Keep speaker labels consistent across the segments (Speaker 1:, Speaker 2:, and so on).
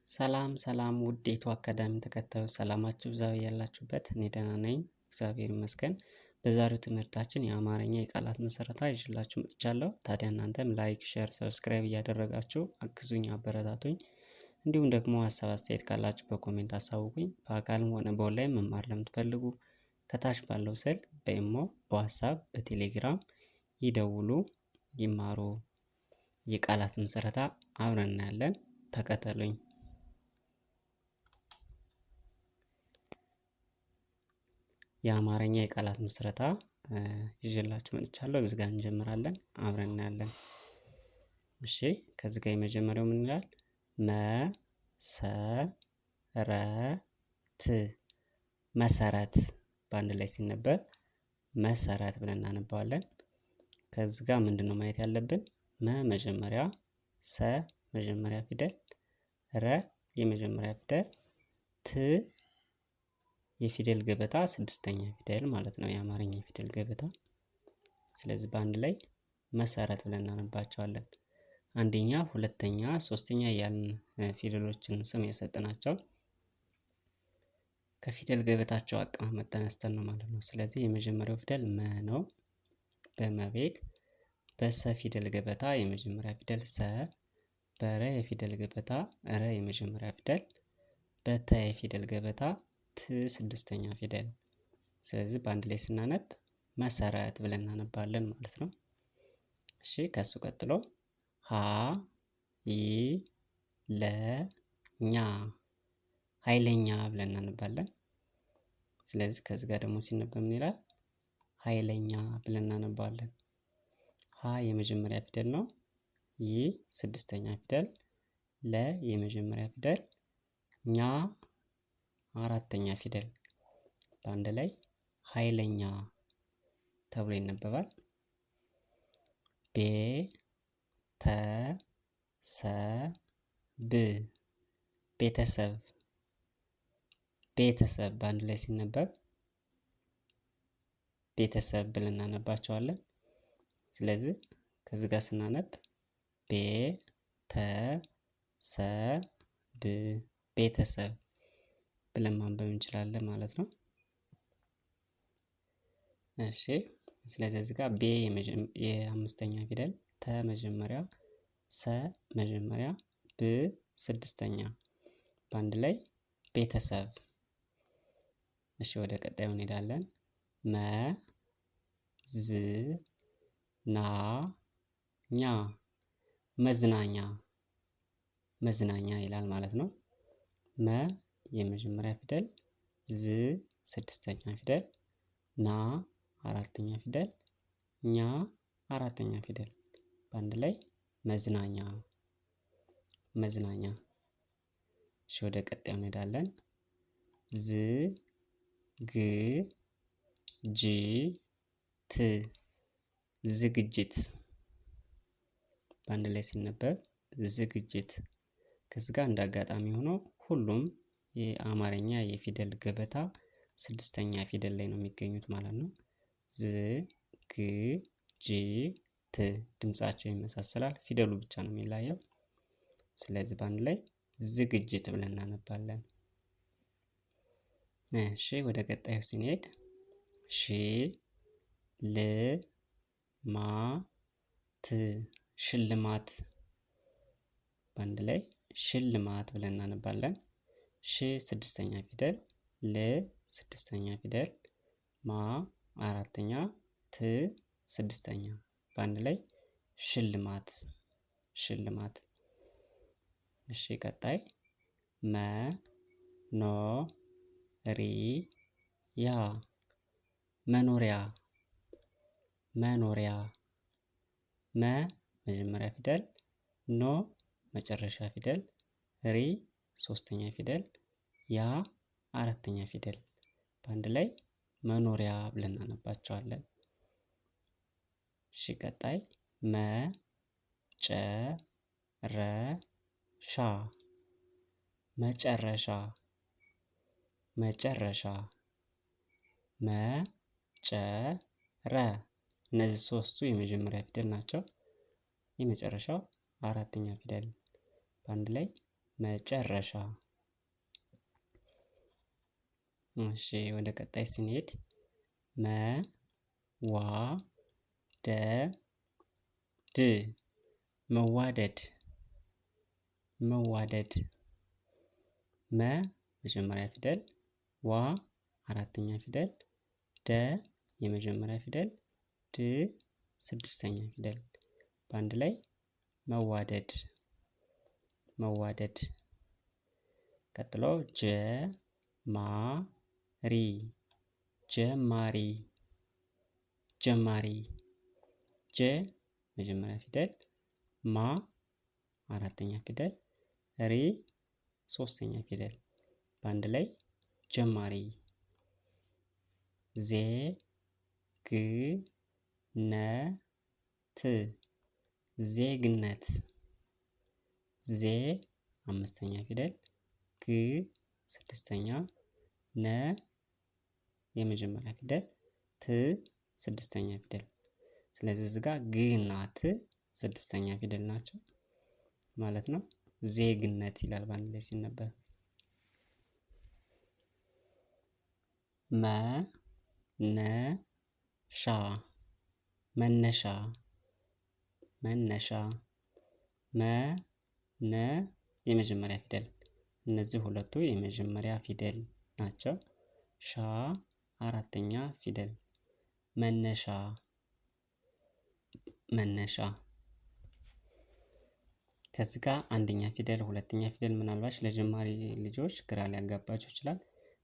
Speaker 1: ሰላም ሰላም ውድ የኢትዮ አካዳሚ ተከታዮች ሰላማችሁ ይብዛ ያላችሁበት። እኔ ደህና ነኝ፣ እግዚአብሔር ይመስገን። በዛሬው ትምህርታችን የአማርኛ የቃላት ምስረታ ይዤላችሁ መጥቻለሁ። ታዲያ እናንተም like፣ share፣ subscribe እያደረጋችሁ አግዙኝ፣ አበረታቱኝ። እንዲሁም ደግሞ ሀሳብ አስተያየት ካላችሁ በ comment አሳውቁኝ። በአካልም ሆነ በኦንላይን መማር ለምትፈልጉ ከታች ባለው ስልክ በኢሞ፣ በዋትሳፕ፣ በቴሌግራም ይደውሉ፣ ይማሩ። የቃላት ምስረታ አብረን እናያለን። ተከተሉኝ። የአማርኛ የቃላት ምስረታ ይዤላችሁ መጥቻለሁ። እዚህ ጋር እንጀምራለን፣ አብረን እናያለን። እሺ ከዚህ ጋር የመጀመሪያው ምን ይላል? መሰረት መሰረት በአንድ ላይ ሲነበብ መሰረት ብለን እናነባዋለን። ከዚህ ጋር ምንድነው ማየት ያለብን? መ መጀመሪያ፣ ሰ መጀመሪያ ፊደል፣ ረ የመጀመሪያ ፊደል፣ ት የፊደል ገበታ ስድስተኛ ፊደል ማለት ነው፣ የአማርኛ የፊደል ገበታ። ስለዚህ በአንድ ላይ መሰረት ብለን እናነባቸዋለን። አንደኛ፣ ሁለተኛ፣ ሶስተኛ እያልን ፊደሎችን ስም የሰጠናቸው ከፊደል ገበታቸው አቀማመጥ ተነስተን ነው ማለት ነው። ስለዚህ የመጀመሪያው ፊደል መ ነው። በመቤት በሰ ፊደል ገበታ የመጀመሪያ ፊደል ሰ፣ በረ የፊደል ገበታ ረ የመጀመሪያ ፊደል፣ በተ የፊደል ገበታ ት ስድስተኛ ፊደል። ስለዚህ በአንድ ላይ ስናነብ መሰረት ብለን እናነባለን ማለት ነው። እሺ ከሱ ቀጥሎ ሀ ይ ለ ኛ ኃይለኛ ብለን እናነባለን። ስለዚህ ከዚህ ጋር ደግሞ ሲነበብ ምን ይላል? ኃይለኛ ብለን እናነባለን። ሀ የመጀመሪያ ፊደል ነው። ይ ስድስተኛ ፊደል፣ ለ የመጀመሪያ ፊደል፣ ኛ አራተኛ ፊደል። በአንድ ላይ ኃይለኛ ተብሎ ይነበባል። ቤ ተ ሰ ብ ቤተሰብ ቤተሰብ በአንድ ላይ ሲነበብ ቤተሰብ ብለን እናነባቸዋለን። ስለዚህ ከዚህ ጋር ስናነብ ቤ ተ ሰ ብ ቤተሰብ ብለን ማንበብ እንችላለን ማለት ነው። እሺ ስለዚህ እዚህ ጋር ቤ የአምስተኛ ፊደል፣ ተ መጀመሪያ፣ ሰ መጀመሪያ፣ ብ ስድስተኛ በአንድ ላይ ቤተሰብ። እሺ ወደ ቀጣዩ እንሄዳለን። መ ዝ ና ኛ መዝናኛ መዝናኛ ይላል ማለት ነው። መ የመጀመሪያ ፊደል፣ ዝ ስድስተኛ ፊደል፣ ና አራተኛ ፊደል፣ ኛ አራተኛ ፊደል በአንድ ላይ መዝናኛ መዝናኛ። እሺ ወደ ቀጣዩ እንሄዳለን። ዝ ግ ጅ ት ዝግጅት በአንድ ላይ ሲነበብ ዝግጅት። ከዚህ ጋር እንደ አጋጣሚ ሆኖ ሁሉም የአማርኛ የፊደል ገበታ ስድስተኛ ፊደል ላይ ነው የሚገኙት ማለት ነው። ዝ ግ ጅ ት ድምጻቸው ይመሳሰላል፣ ፊደሉ ብቻ ነው የሚለያየው። ስለዚህ በአንድ ላይ ዝግጅት ብለን እናነባለን። እሺ ወደ ቀጣዩ ስንሄድ ሺ ል ማ ት ሽልማት በአንድ ላይ ሽልማት ብለን እናነባለን። ሽ ስድስተኛ ፊደል፣ ል ስድስተኛ ፊደል፣ ማ አራተኛ፣ ት ስድስተኛ በአንድ ላይ ሽልማት ሽልማት። እሺ ቀጣይ መ ኖ ሪ ያ መኖሪያ መኖሪያ። መ መጀመሪያ ፊደል፣ ኖ መጨረሻ ፊደል፣ ሪ ሶስተኛ ፊደል፣ ያ አራተኛ ፊደል በአንድ ላይ መኖሪያ ብለን እናነባቸዋለን። እሺ ቀጣይ መ ጨ ረ ሻ መጨረሻ መጨረሻ። መ ጨ ረ እነዚህ ሶስቱ የመጀመሪያ ፊደል ናቸው። የመጨረሻው አራተኛ ፊደል በአንድ ላይ መጨረሻ። እሺ ወደ ቀጣይ ስንሄድ መ ዋ ደ ድ መዋደድ መዋደድ። መ መጀመሪያ ፊደል፣ ዋ አራተኛ ፊደል፣ ደ የመጀመሪያ ፊደል፣ ድ ስድስተኛ ፊደል በአንድ ላይ መዋደድ መዋደድ። ቀጥሎ ጀ ማ ሪ ጀማሪ ጀማሪ። ጀ መጀመሪያ ፊደል፣ ማ አራተኛ ፊደል፣ ሪ ሶስተኛ ፊደል በአንድ ላይ ጀማሪ። ዜ ግ ነ ት ዜግነት። ዜ አምስተኛ ፊደል፣ ግ ስድስተኛ፣ ነ የመጀመሪያ ፊደል፣ ት ስድስተኛ ፊደል። ስለዚህ እዚህ ጋር ግ እና ት ስድስተኛ ፊደል ናቸው ማለት ነው። ዜግነት ይላል በአንድ ላይ ሲነበብ። መ ነ ሻ መነሻ መነሻ። መ ነ የመጀመሪያ ፊደል፣ እነዚህ ሁለቱ የመጀመሪያ ፊደል ናቸው። ሻ አራተኛ ፊደል፣ መነሻ መነሻ። ከዚህ ጋር አንደኛ ፊደል ሁለተኛ ፊደል ምናልባት ለጀማሪ ልጆች ግራ ሊያጋባቸው ይችላል።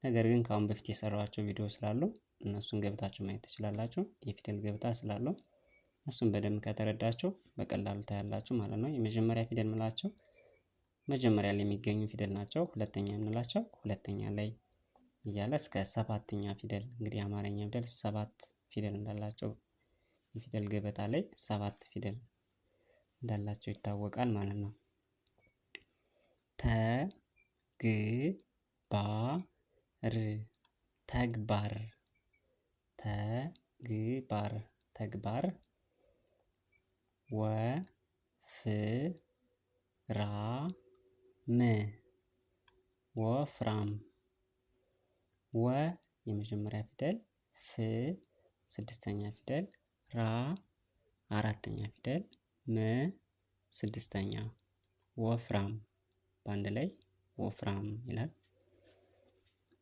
Speaker 1: ነገር ግን ከአሁን በፊት የሰራኋቸው ቪዲዮ ስላሉ እነሱን ገብታችሁ ማየት ትችላላችሁ። የፊደል ገበታ ስላለው እሱን በደንብ ከተረዳችሁ በቀላሉ ታያላችሁ ማለት ነው። የመጀመሪያ ፊደል የምላቸው መጀመሪያ ላይ የሚገኙ ፊደል ናቸው። ሁለተኛ የምንላቸው ሁለተኛ ላይ እያለ እስከ ሰባተኛ ፊደል፣ እንግዲህ አማርኛ ፊደል ሰባት ፊደል እንዳላቸው የፊደል ገበታ ላይ ሰባት ፊደል እንዳላቸው ይታወቃል ማለት ነው። ተ ግ ባ ር ተግባር ተግባር ተግባር። ወ ፍ ራ ም ወፍራም። ወ የመጀመሪያ ፊደል፣ ፍ ስድስተኛ ፊደል፣ ራ አራተኛ ፊደል፣ ም ስድስተኛ፣ ወፍራም በአንድ ላይ ወፍራም ይላል።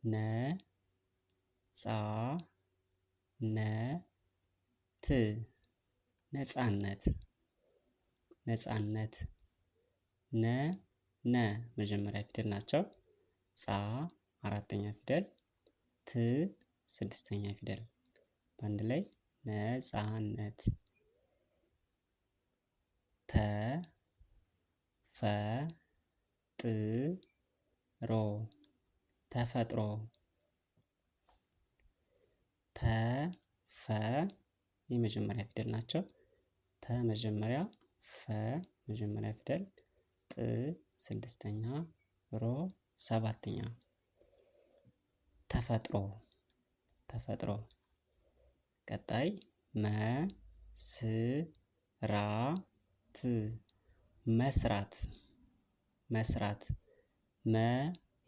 Speaker 1: ነ ጻ ነ ት ነጻነት ነጻነት። ነ ነ መጀመሪያ ፊደል ናቸው። ጻ አራተኛ ፊደል፣ ት ስድስተኛ ፊደል በአንድ ላይ ነጻነት። ተ ፈ ጥ ሮ ተፈጥሮ። ተ ፈ የመጀመሪያ ፊደል ናቸው። ተ መጀመሪያ፣ ፈ መጀመሪያ ፊደል፣ ጥ ስድስተኛ፣ ሮ ሰባተኛ። ተፈጥሮ ተፈጥሮ። ቀጣይ መ ስ ራ ት መስራት መስራት። መ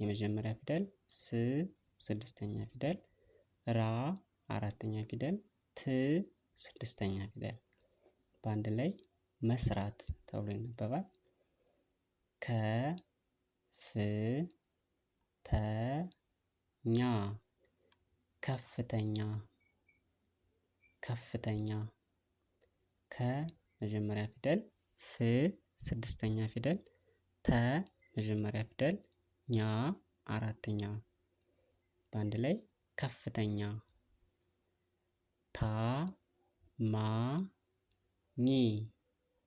Speaker 1: የመጀመሪያ ፊደል፣ ስ ስድስተኛ ፊደል፣ ራ አራተኛ ፊደል፣ ት ስድስተኛ ፊደል በአንድ ላይ መስራት ተብሎ ይነበባል። ከ ፍ ተ ኛ ከፍተኛ ከፍተኛ። ከ መጀመሪያ ፊደል፣ ፍ ስድስተኛ ፊደል፣ ተ መጀመሪያ ፊደል፣ ኛ አራተኛ በአንድ ላይ ከፍተኛ። ታ ማ ኝ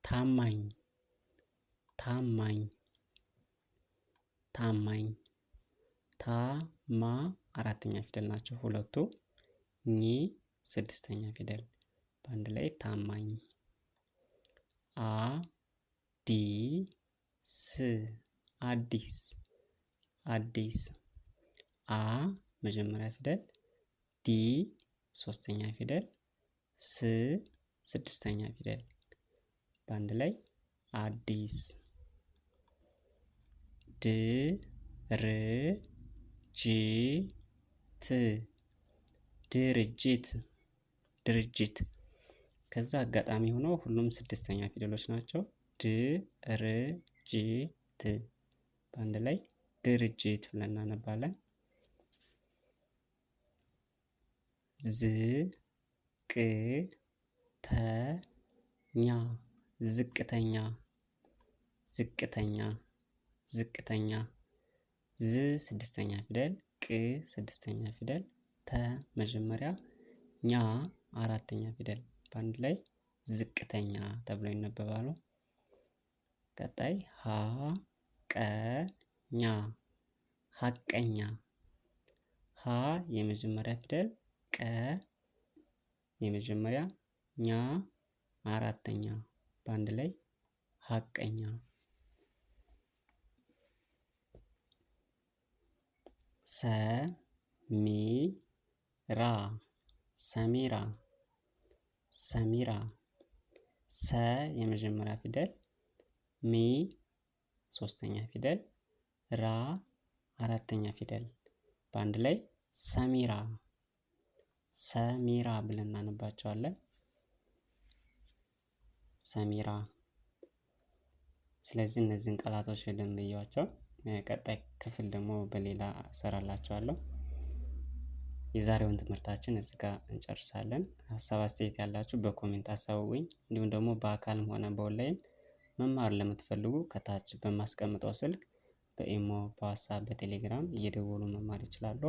Speaker 1: ታማኝ ታማኝ ታማኝ። ታ ማ አራተኛ ፊደል ናቸው ሁለቱ፣ ኝ ስድስተኛ ፊደል በአንድ ላይ ታማኝ። አ ዲ ስ አዲስ አዲስ። አ መጀመሪያ ፊደል፣ ዲ ሶስተኛ ፊደል፣ ስ ስድስተኛ ፊደል በአንድ ላይ አዲስ። ድ ር ጅ ት ድርጅት ድርጅት። ከዛ አጋጣሚ ሆኖ ሁሉም ስድስተኛ ፊደሎች ናቸው። ድ ር ጅ ት በአንድ ላይ ድርጅት ብለን እናነባለን። ዝ ቅ ተ ኛ ዝቅተኛ ዝቅተኛ ዝቅተኛ። ዝ ስድስተኛ ፊደል፣ ቅ ስድስተኛ ፊደል፣ ተ መጀመሪያ፣ ኛ አራተኛ ፊደል በአንድ ላይ ዝቅተኛ ተብሎ ይነበባሉ። ቀጣይ ሀ ቀ ኛ ሀቀኛ። ሀ የመጀመሪያ ፊደል፣ ቀ የመጀመሪያ፣ ኛ አራተኛ በአንድ ላይ ሀቀኛ። ሰ ሚ ራ ሰሚራ ሰሚራ። ሰ የመጀመሪያ ፊደል፣ ሚ ሶስተኛ ፊደል፣ ራ አራተኛ ፊደል በአንድ ላይ ሰሚራ ሰሚራ ብለን እናነባቸዋለን። ሰሚራ። ስለዚህ እነዚህን ቃላቶች በደንብ እዩዋቸው። ቀጣይ ክፍል ደግሞ በሌላ እሰራላችኋለሁ። የዛሬውን ትምህርታችን እዚህ ጋር እንጨርሳለን። ሀሳብ አስተያየት ያላችሁ በ comment አሳውቁኝ። እንዲሁም ደግሞ በአካልም ሆነ በኦንላይን መማር ለምትፈልጉ ከታች በማስቀምጠው ስልክ በኢሞ፣ በዋትሳፕ፣ በቴሌግራም እየደወሉ መማር ይችላሉ።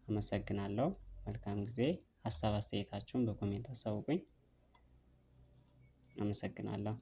Speaker 1: አመሰግናለሁ። መልካም ጊዜ። ሀሳብ አስተያየታችሁን በ comment አሳውቁኝ። አመሰግናለሁ።